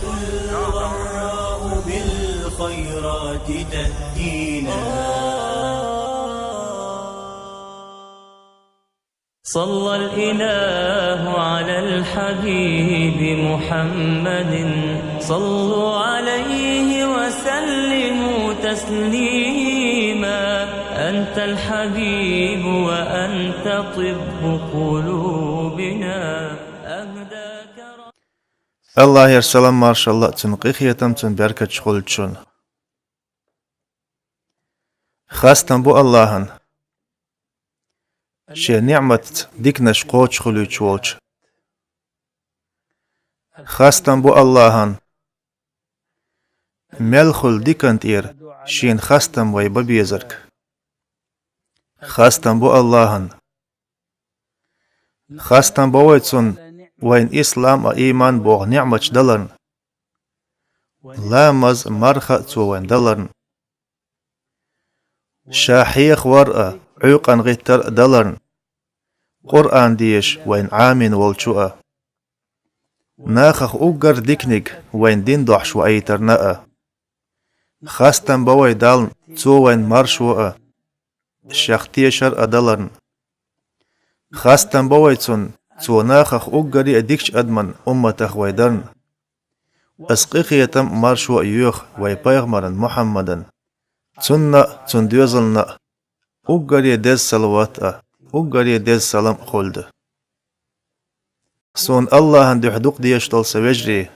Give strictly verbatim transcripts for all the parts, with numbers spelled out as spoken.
الغراء بالخيرات تهدينا. صلى الإله على الحبيب محمد، صلوا عليه وسلموا تسليما. أنت الحبيب وأنت طب قلوبنا، أهداك Аллахьера салам-маршалла, цуьнан къинхетам, цуьнан беркаташ хуьлда шуна. Хастам бу Аллахьан, шен ниӀматца диканаш кхочуш хуьлуьйтуш волчу. Хастам бу Аллахьан, мел хуьлу диканна тӀера шена хастам вай бан безарг. Хастам бу Аллахьан, хастам бо вай Цунна, вайна ислам а, ийман боху ниӀматаш даларна, ламаз а, марха а Цо вайна даларна, Ша хьехавар а, Ӏуьйкъана гӀиттар а даларна, Къуръан дезаш вайна Ӏамийна волчу а, нахах уггар диканиг вайна дин дохьуш ваийтарна а. Хастам бо вай Далла, Цо вайна маршо а, Шех тешар а даларна. Хастам бо вай Цунна, Цо нахах уггаре а дикачу адаман умматах вай дарна. Аса къинхетам а, маршо а йоьху вай пайхамарна Мухьаммадан, цунна а, цуьнан доьзална а уггаре деза салават а, уггаре деза салам а хуьлда. Суна Аллахьан дуьхьа дукха дезаш долу сан вежарий,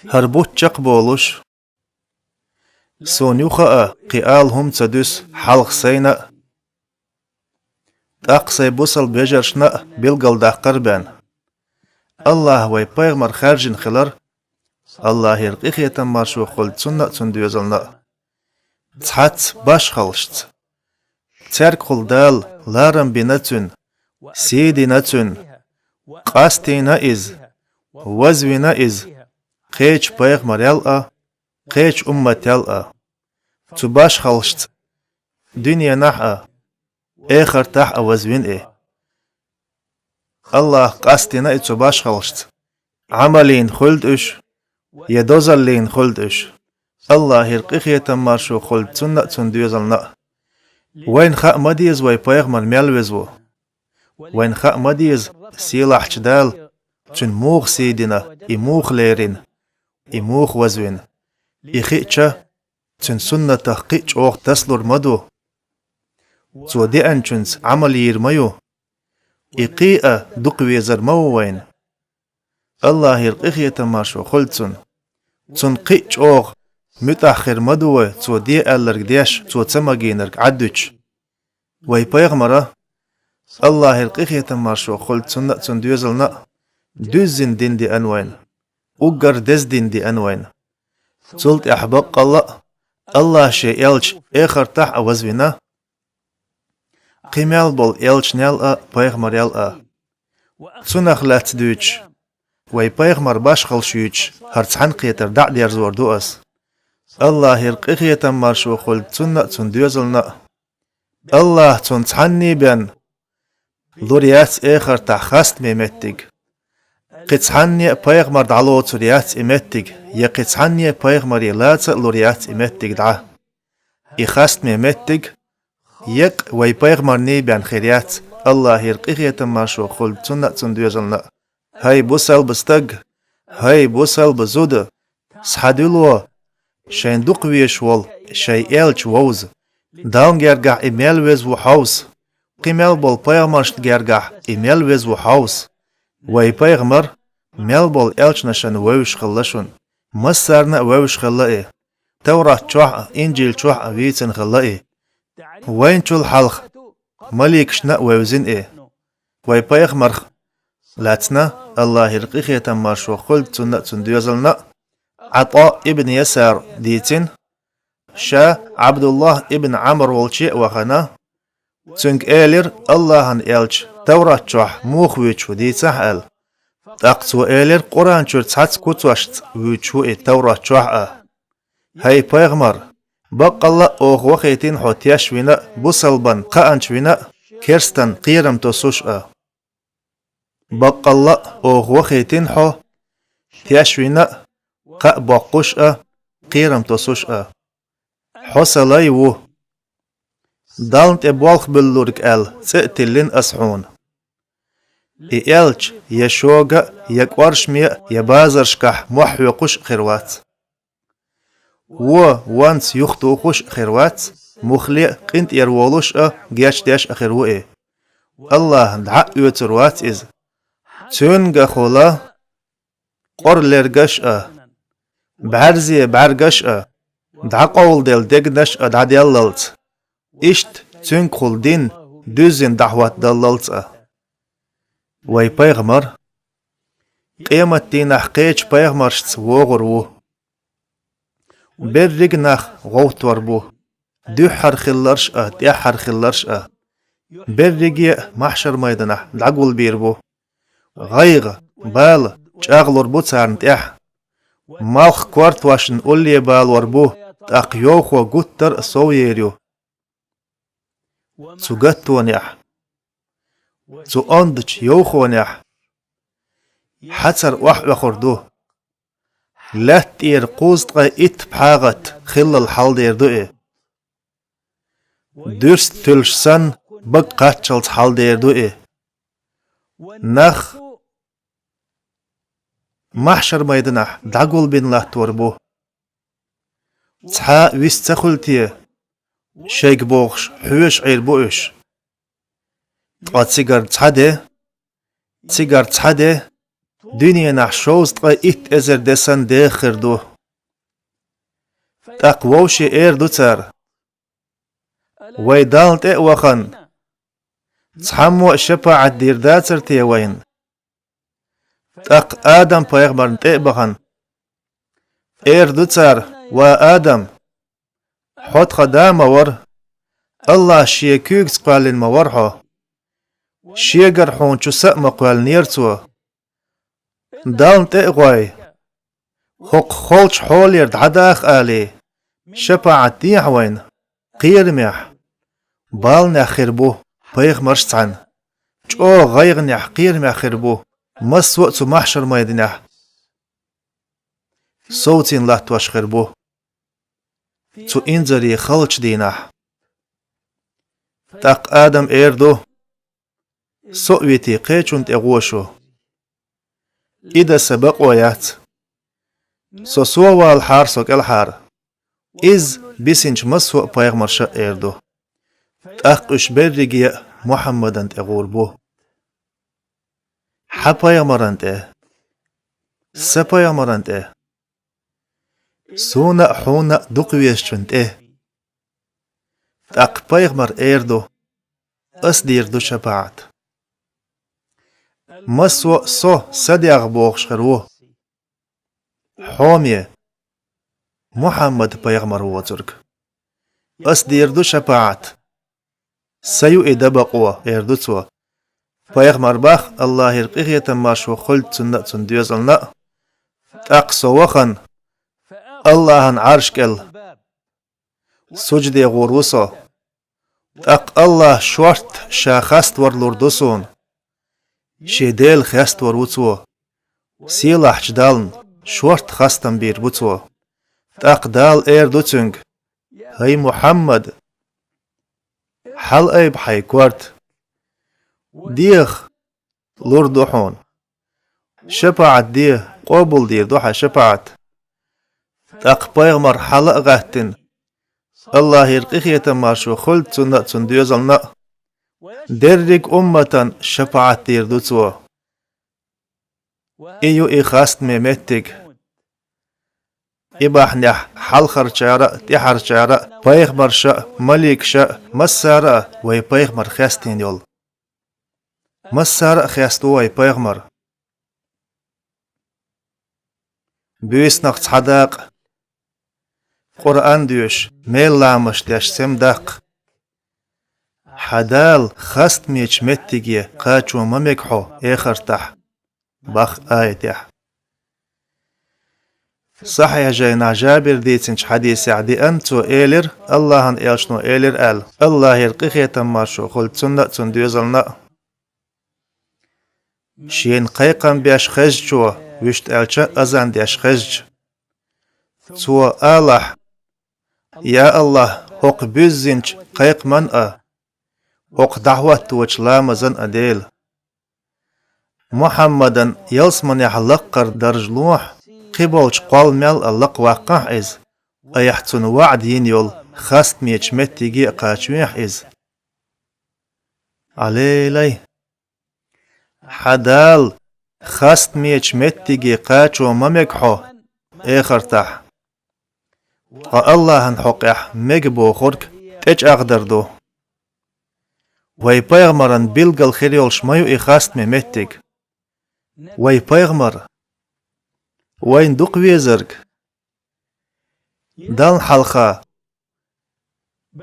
хӀара бутт чекхболуш, суна юха а кхин ала хӀума ца дуьсу хьалха сайна а, тӀаккха сайн бусалба вежаршна а билгалдаккхар бен. Аллахьа вай пайхамар хаьржина хилар, Аллахьера къинхетам, маршо хуьлда цунна а, цуьнан доьзална а, цхьацца башхаллашца. Цаьргахула Дала ларам бина цуьнан, сий дина цуьнан, къастийна иза, вазвина иза кхечу пайхамарел а, кхечу уммател а. Цу башхаллашца дуьненахь а, эхартахь а вазвина и. Аллахьа къастийна и цу башхаллашца. Ӏамалийна хуьлда уьш, я дозаллийна хуьлда уьш. Аллахьера къинхетам, маршо хуьлда цунна а, цуьнан доьзална а. Вайна хаа ма деза вай пайхамар мел веза ву. Вайна хаа ма деза сийлахьчу Дала цуьнан муха сий дина, и муха лерина, и муха вазвина. И хиъча, цуьнан суннатах кхин а чӀогӀа тасалур ма ду. Цо деанчуьнца Ӏамал йийр ма ю. И кхин а дукха везар ма ву вайна. Аллахьера къинхетам, маршо хуьлда цунна. Цунна кхин а чӀогӀа муьтӀахь хир ма ду вай, цо де аьлларг деш, цо ца магийнарг Ӏад дуьтуш. Вай пайхамара, Аллахьера къинхетам, маршо хуьлда цунна а, цуьнан доьзална а, дуьззина дин деана вайна, уггар деза дин деана вайна. Цул тӀаьхьа баккъалла а Аллахьа шен элча эхартахь а вазвина, кхин мел болу элчанел а, пайхамарел а. Цунах лаьцна дуьйцуш, вай пайхамар башхаллаш юьйцуш, хӀара цхьаьна кхетар дӀа а дерзор ду ас. Аллахьера къинхетам, маршо хуьлда цунна а, цуьнан доьзална а. Аллахьа цунна цхьанний бен лур яц эхартахь хастаме меттиг. Кхин цхьанне а пайхамар дӀалоцур яц и меттиг, я кхин цхьанне а пайхамаре лаца а лур яц и меттиг дӀа. И хастаме меттиг еккъа вай пайхамарний бен хир яц, Аллахьера къинхетам, маршо хуьлда цунна а, цуьнан доьзална а. ХӀай бусалба стаг! ХӀай бусалба зуда! Схьадуьло шайн дукха везаш волу шайн элча вовза. Далла гергахь и мел веза ву хьовса. Кхин мел болу пайхамаршна гергахь и мел веза ву хьовса. Вай пайхамар мел болу элчанашна вевзаш хилла шуна. Массарна а вевзаш хилла и. Таврат чохь а, Инжил чохь а вийцина хилла и. Вайначул хьалха маликашна а вевзина и. Вай пайхамарх лаьцна, Аллахьера къинхетам, маршо хуьлда цунна а, цуьнан доьзална а, Ӏатаъ ибн Ясар дийцина, ша Ӏабдуллахь ибн Ӏамр волче а вахана, цуьнга элира Аллахьан элча Таврат чохь муха вуьйцуш ву дийцахь аьлла. ТӀаккха цо элира, Къуръан чуьра цхьацца куцошца вуьйцуш ву и Таврат чохь а. ХӀай пайхамар, баккъалла а оха вахийтина хьо теш вина а, бусалбан кхаанча вина а, керстан кхерам тосуш а. Баккъалла а оха вахийтина хьо тешвина а, кхаъ боккхуш а, кхерам тосуш а. Хьо сан лай ву. Далла тӀе болх буьллург аьлла, цӀе а тиллина ас хьуна. И аьлча, я шога а, я кӀоршаме а, я базаршкахь мохь хьоькхуш а хир вац. Вон, вонца юхатухуш а хир вац, муххале а къинтӀера волуш а, гечдеш а хир ву и. АллахӀна дӀа а оьцур вац иза. Цуьнгахула къорлергаш а, бӀаьрзе бӀаьргаш а, дӀакъовладелла дегнаш а дӀаделлалц. Иштта цуьнгахула дин дуьззина дӀахӀоттадаллалц а. Вай пайхамар къематдийнахь кхечу пайхамаршца вогӀур ву. Берриг а нах гӀовттор бу, дуьххьара хилларш а, тӀаьххьара хилларш а. Берриге а махьшар-майданахь дӀагулбийр бу. ГӀайгӀа, бала чӀагӀлур бу царна тӀехь. Малх кортошна улле балор бу, тӀаккха йовхо гуттар а сов ер ю. Цу гаттонехь, цу ондачу йовхонехь хьацар охьаоьхур ду. Лаьтта тӀера кхузткъе итт пхьагӀат хиллал хьалдер ду и. Дуьрста туьллуш санна, бага кхаччалц хьалдер ду и. Нах махьшар-майданахь дӀагулбина латтор бу. Цхьа а вист ца хуьлу те, шайга бохуш, хьоьжуш Ӏийр бу уьш. Ткъа цигара цхьа де, цигара цхьа де дуьненахь шовзткъе итт эзар де санна деха хир ду. ТӀаккха вовше эр ду цара: «Вай Далла тӀе а вахана, цхьаммо а шапаӀат дийр дацара те вайна?» ТӀаккха Адам-пайхамарна тӀе а бахана, эр ду цара: «Ва Адам, хьо тхан да ма вара, АллахӀа шен куьйгаца кхоьллина ма вара хьо. Шегара хьуна чу са а ма кхоьллинера цо. Далла тӀе а гӀой, хӀокху холчу хьолера дӀадаха алий, шапаӀат дехьа вайна, кхерамехь, баланехь хир бу пайхамарш цхьаьна, чӀогӀа гӀайгӀанехь, кхерамехь хир бу, массо а цу махьшар-майданехь совцийна латтош хир бу цу инзаре халчу дийнахь». ТӀаккха Адам эр ду: «Со а витий кхечунна тӀе гӀо шу. И дан сан бакъо яц. Со совалахьара со кӀелхьара». Иза бисинчу массо а пайхамарша а эр ду. ТӀаккха уьш берриге а Мухьаммадан тӀе гӀур бу. Хьан пайхамаран тӀе? Сан пайхамаран тӀе? Суна а, хьуна а дукха везачун тӀе. ТӀаккха пайхамар эр ду: «Ас дийр ду шапаӀат. Массо а со, сан дегӀ бохуш хир ву. Хьоме, Мухьаммад пайхамар воцург. Ас дийр ду шапаӀат. Сан ю и дан бакъо», — эр ду цо. Пайхамар бах, АллахӀера къинхетам маршо хуьлда цунна а, цунна доьзална а. ТӀаккха со вахана, АллахӀан Ӏарш кӀел сужде гӀур ву со. ТӀаккха АллахӀа шортта ша хаставар лур ду суна. Шен Дела хеставар ву цо. Сийлахьчу Далла шортта хастам бийр бу цо. ТӀаккха Дала эр ду цуьнга: «ХӀай Мухьаммад, хьалаайба хьайн корта. Деха лур ду хьуна. ШапаӀат де, къобалдийр ду хьан шапаӀат». ТӀаккха пайхамар хьала а гӀаьттина, АллахӀера къинхетам маршо хуьлда цунна а, цунна доьзална а, дерриг умматан шапаӀат дийр ду цо. И ю и хастаме меттиг. И бахьанехь хьалхарчара а, тӀаьхьарчара а, пайхамарша а, маликаша а, массара а вай пайхамар хестийна йолу. Массара а хеста ву вай пайхамар. Буьйсанах цхьа дакъа, Къуръан доьшуш, мел ламазаш деш сема даккха. Хьан Дала хастамечу меттиге кхачо ма мега хьо эхартахь, бах аятехь. Сахьихь жайнахь Жабира дийцинчу хьадисехь деана, цо элира, АллахӀан элчано элира аьлла, АллахӀера къинхетам маршо хуьлда цунна а, цунна доьзална а: «Шена кхайкхам беш хезначо вуьшта аьлча азан деш хезча. Цо алахь: «Я АллахӀ, хӀокху буьззинчу кхайкхаман а, хӀокху дӀахӀотточу ламазан а Дела! Мухьаммадан ялсаманехь лаккхара даржа лохьа, кхиболчу кхолламел а лакхаваккхахьа иза, айхьа цунна ваӀда йина йолу хастамечу меттиге а кхачавехьа иза». Алелай! Хьан Дала хастамечу меттиге кхачо ма мега хьо эхартахь. Ткъа АллахӀан хьокъехь мега бохург тӀечӀагӀдар ду. Вай пайхамаран билггал хир йолуш ма ю и хастаме меттиг. Вай пайхамар, вайна дукха везарг, Далла хьалха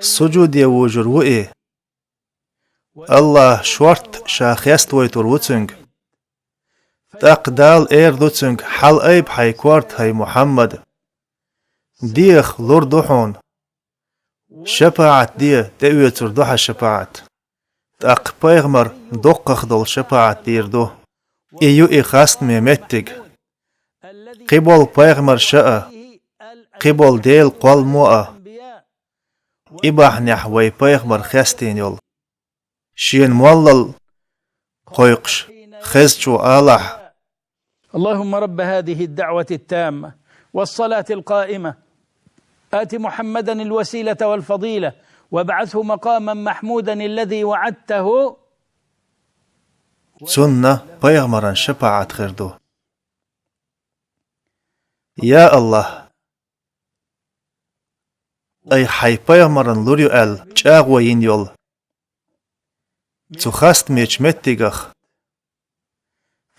сужуде вужур ву и. АллахӀа шортта ша хеставойтур ву цуьнга. ТӀаккха Дала эр ду цуьнга: «Хьалаайба хьайн корта, хӀай Мухьаммад. Деха лур ду хьуна. ШапаӀат де, тӀеоьцур ду хьан шапаӀат». ТӀаккха пайхамар доккхах долу шапаӀат дийр ду. И ю и хастаме меттиг. Кхиболу пайхамарша а, кхиболу Делан кхолламо а, и бахьанехь вай пайхамар хестийна йолу. Шена моллал кхойкхуш хезачо алахь: اللهم رب هذه الدعوة التامة والصلاة القائمة، آت محمدا الوسيلة والفضيلة، وابعثه مقاما محمودا الذي وعدته. Цунна пайхамаран шапаӀат хир ду. Я АллахӀ, айхьа хьайн пайхамарна лур ю аьлла чӀагӀо йина йолу цу хастамечу меттигах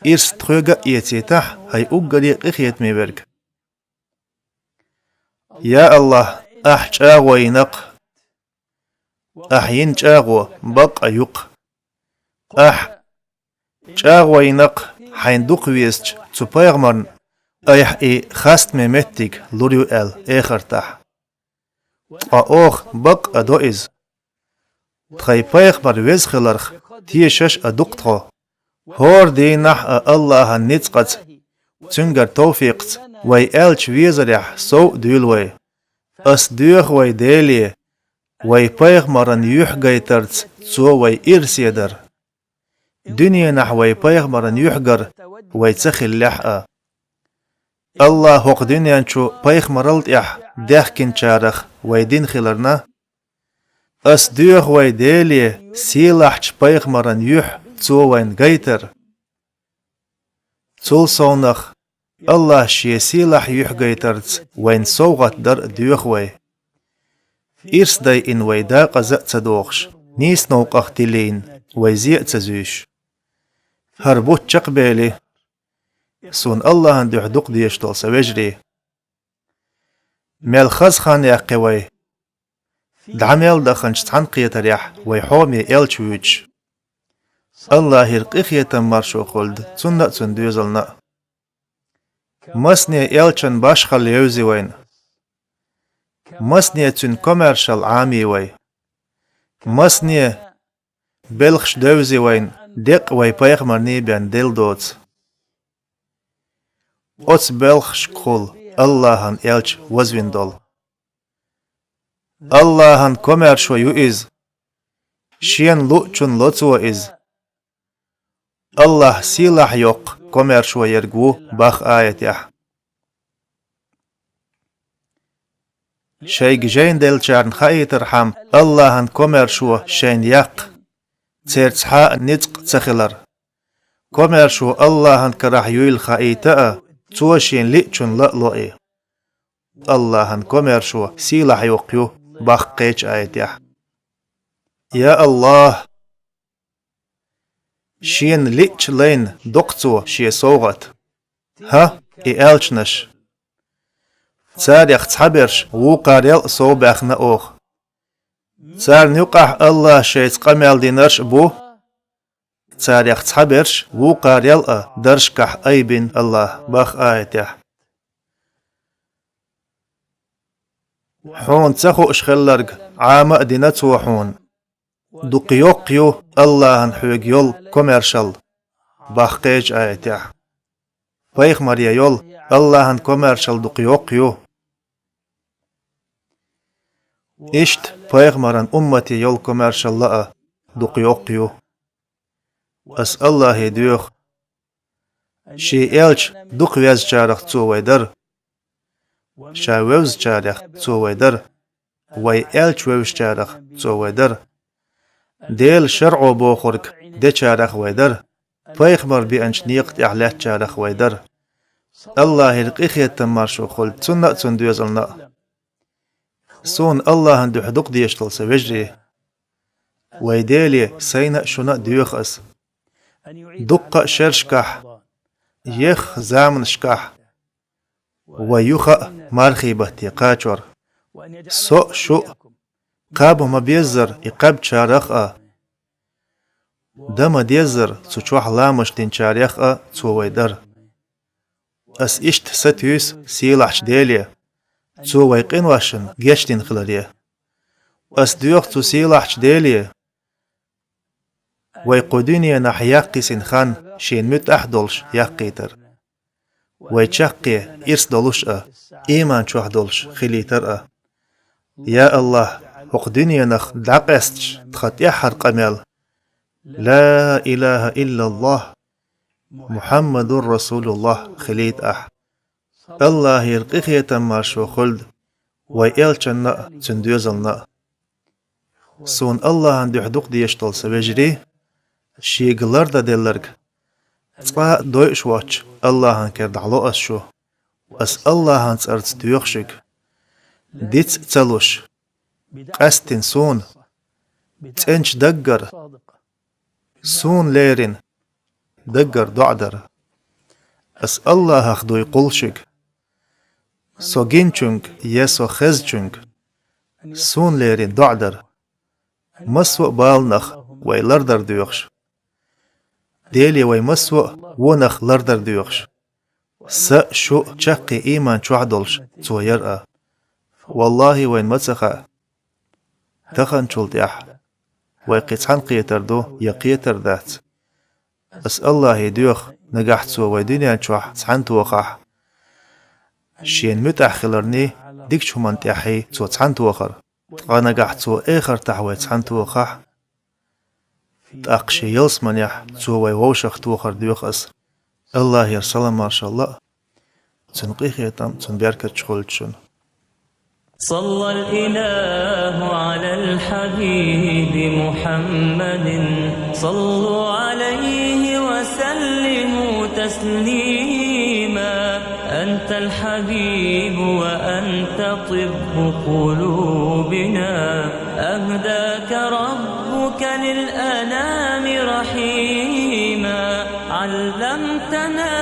ирс тхоьга а эцийтахь, хӀай уггаре къинхетаме верг. Я АллахӀ, ахь чӀагӀо йина-кх, ахь йина чӀагӀо бакъ а ю-кх. Ахь чӀагӀо йина-кх хьайна дукха везачу цу пайхамарна, айхьа и хастаме меттиг лур ю аьлла эхартахь. Ткъа оха бакъ а до иза. Тхайн пайхамар веза хиларх тешаш а ду-кх тхо. ХӀора дийнахь а АллахӀан ницкъаца, цуьнгара товфикъаца вай аьлча везарехь сов а дуьйлу вай. Ас доьху вай Деле, вай пайхамаран юьхь гайтарца цо вай ирсе дар. Дуьненахь вай пайхамаран юьхь гар вай ца хиллехь а. АллахӀа хӀокху дуьнен чу пайхамарал тӀаьхьа даьхкинчарах вай дина хиларна, ас доьху вай Деле сийлахьчу пайхамаран юьхь цо вайна гайтар. Цул совнах АллахӀа шен сийлахь юьхь гайтарца вайна совгӀат дар а доьху вай. Ирс дайина вай декъаза а ца дохуш, нийса новкъах тиллийна вай зе а ца зуьйш. ХӀара бутт чекхбели, суна АллахӀан дуьхьа дукха дезаш долу сан вежарий. Мел хаза хан яьккхи вай, дӀа мел даханчу цхьаьнакхетарехь вай хьоме элча вуьйцуш. АллахӀера къинхетам, маршо хуьлда цунна а, цуьнан доьзална а. Масане элчан башхалла евзи вайна. Масане цуьнан комаьршалла Ӏамий вай. Масане белхаш девзи вайна, деккъа вай пайхамарний бен делла доцу. Оцу белхашкахула АллахӀан элча вазвина долу. АллахӀан комаьршо ю иза. Шена луъучунна ло цо иза. АллахӀ сийлахь йоккху комаьршо ерг ву, боху аятехь. Шайга жайна деллачарна хаийтархьама, АллахӀан комаьршо шайна яккха, церан цхьа а ницкъ ца хилар. Комаьршо АллахӀан карахь юйла хаийта а, цо шена лиъчунна ла а ло и. АллахӀан комаьршо сийлахь йоккха ю, боху кхечу аятехь. Я АллахӀ! Шена лиъчу лайна доккху цо шен совгӀат. ХӀа, и элчанаш! Царех цхьаберш вукхарел а совбаьхна оха. Царна юкъахь АллахӀа шайца къамел динарш а бу. Царех цхьаберш вукхарел а даржашкахь айбина АллахӀа, боху аятехь. Хьуна ца хууш хилларг Ӏама а дина цо хьуна. Дукха йоккха ю АллахӀан хьоьга йолу комаьршалла, боху кхечу аятехь. пайхамаре йолу Аллахьан комаьршалла дукха йоккха ю. Иштта пайхамаран уммате йолу комаьршалла а дукха йоккха ю. Ас Аллахье доьху, шен элча дукха везачарах цо вай дара, ша вевзачарех цо вай дара, вай элча вевзачарах цо вай дара, Делан шарӀо бохург дечарах вай дара, пайхамар беанчу некъа тӀехь лаьттачарах вай дара. Аллахьера къинхетам, маршо хуьлда цунна а, цуьнан доьзална а. Суна Аллахьан дуьхьа дукха дезаш долу сан вежарий, вай Деле сайна а, шуна а доьху ас. Дуккха а шерашкахь, еххачу заманашкахь, вай юха а мархий батте кхачор. Со а, шу а кхаба ма-беззара и кхаьбначарах а, дан ма-деззара цу чохь ламазаш динчарех а цо вай дара. Ас иштта сатуьйсу сийлахьчу Деле, цо вай къиношна гечдина хиларе. Ас доьху цу сийлахьчу Деле, вай кху дуьненахь яккхийсина хан шена муьтӀахь а долуш яккхийтар, вай чаккхе ирс долуш а, ийман чохь долуш хилийтар а. Я Аллахь, хӀокху дуьненах дӀакъаьсташ тхан тӀаьххьара къамел: «Ла илаха иллаллахь, Мухьаммадур Расулуллахь» хилийта ахь. Аллахьера къинхетам, маршо хуьлда вай элчанна а, цуьнан доьзална а. Суна Аллахьан дуьхьа дукха дезаш долу сан вежарий, шега лардан делларг цкъа а дойуш воцчу Аллахьан кара дӀало ас шу. Ас Аллахьан цӀарца доьху шуьга, диц а ца луш, къаьсттина суна, цӀеначу даггара, суна леррина даггара доӀа дара. Ас Аллахьах дуй кхул шуьга, со гиначуьнга я со хезначуьнга, суна леррина доӀа дара. Массо а баланах вай лардар доьхуш, Деле вай массо а вонах лардар доьхуш, сан а, шун а чаккхе ийман чохь долуш цо яра а. Валлахьи, вайна ма ца хаьа, таханчул тӀаьхьа вай кхин цхьаьна кхетар ду я кхетар дац. Ас Аллахье доьху, нагахь цо вай дуьнен чохь цхьаьна тохахь, шена муьтӀахь хиларний, дикачу хӀуманна тӀаьхьий цо цхьаьна тохар. Ткъа нагахь цо эхартахь вай цхьаьна тохахь, тӀаккха шен ялсаманехь цо вай вовшах тохар доьху ас. Аллахьера салам-маршалла а, цуьнан къинхетам а, цуьнан беркаташ а хуьлда шуна. صلى الإله على الحبيب محمد. صلوا عليه وسلموا تسليما. أنت الحبيب وأنت طب قلوبنا. أهداك ربك للأنام رحيما. علمتنا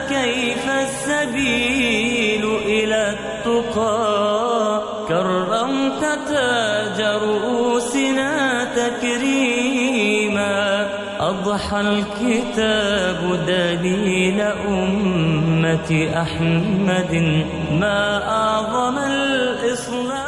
كيف السبيل إلى التقى. كرمت تاج رؤوسنا تكريما. أضحى الكتاب دليل أمة أحمد. ما أعظم الإصلاح.